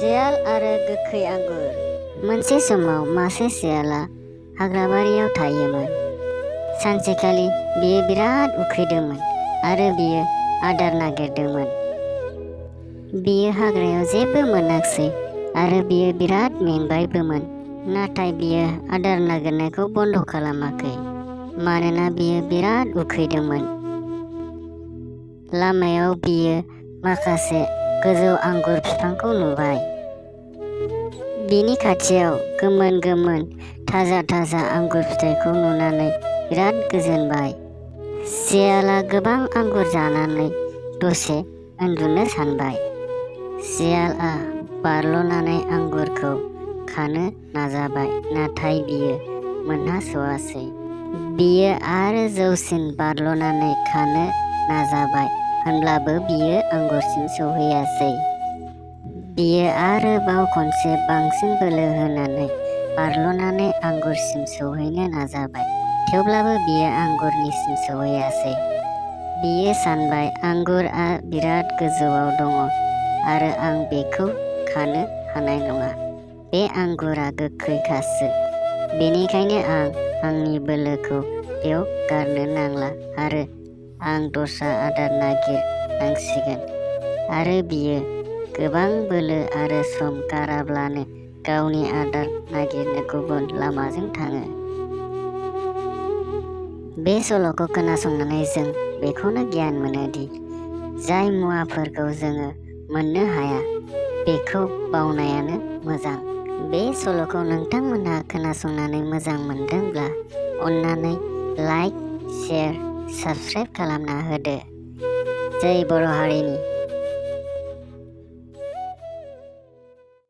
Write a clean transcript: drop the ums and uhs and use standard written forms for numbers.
सियाल आरो गोखै आंगुर। मोनसे समाव मासे सियाला हाग्राबारियाव थायोमोन। सानसेखालि बियो बिराद उखैदोंमोन आरो बियो आदार नागिरदोंमोन। बियो हाग्रायाव जेबो मोनाखिसै आरो बियो बिराद मेंबायबोमोन। नाथाय बियो आदार नागिरनायखौ बन्द खालामाखै मानोना बियो बिराद उखैदोंमोन। लामायाव बियो माखासे गोजौ आंगुर बिफांखौ नुबाय। बिनि खाथियाव गोमोन गोमोन थाजा थाजा आंगुर फिथाइखौ नुनानै बिराद गोजोनबाय। सियाला गोबां आंगुर जानानै दसे उन्दुनो सानबाय। सियालआ बारल'नानै आंगुरखौ खानो नाजाबाय नाथाय बियो मोनहास'आसै। बियो आरो जौसिन बारल'नानै खानो नाजाबाय होनब्लाबो बियो आंगुरसिम सौहैयासै। बियो आरोबाव खनसे बांसिन बोलो होनानै बारल'नानै आंगुरसिम सौहैनो नाजाबाय थेवब्लाबो बियो आंगुरनिसिम सौहैयासै। बियो सानबाय आंगुरआ बिराद गोजौआव दङ आरो आं बेखौ खानो हानाय नङा। बे आंगुरा गोखैखासो, बेनिखायनो आं आंनि बोलोखौ बेयाव गारनो नांला आरो आं दस्रा आदार नागिरनांसिगोन। आरो बियो गोबां बोलो आरो सम गाराब्लानो गावनि आदार नागिरनो गुबुन लामाजों थाङो। बे सल'खौ खोनासंनानै जों बेखौनो गियान मोनोदि जाय मुवाफोरखौ जोङो मोननो हाया बेखौ बावनायानो मोजां। बे सल'खौ नोंथांमोनहा खोनासंनानै मोजां मोनदोंब्ला अन्नानै लाइक, शेयार, साबस्क्राइब खालामना होदो। जै बर' हारिनि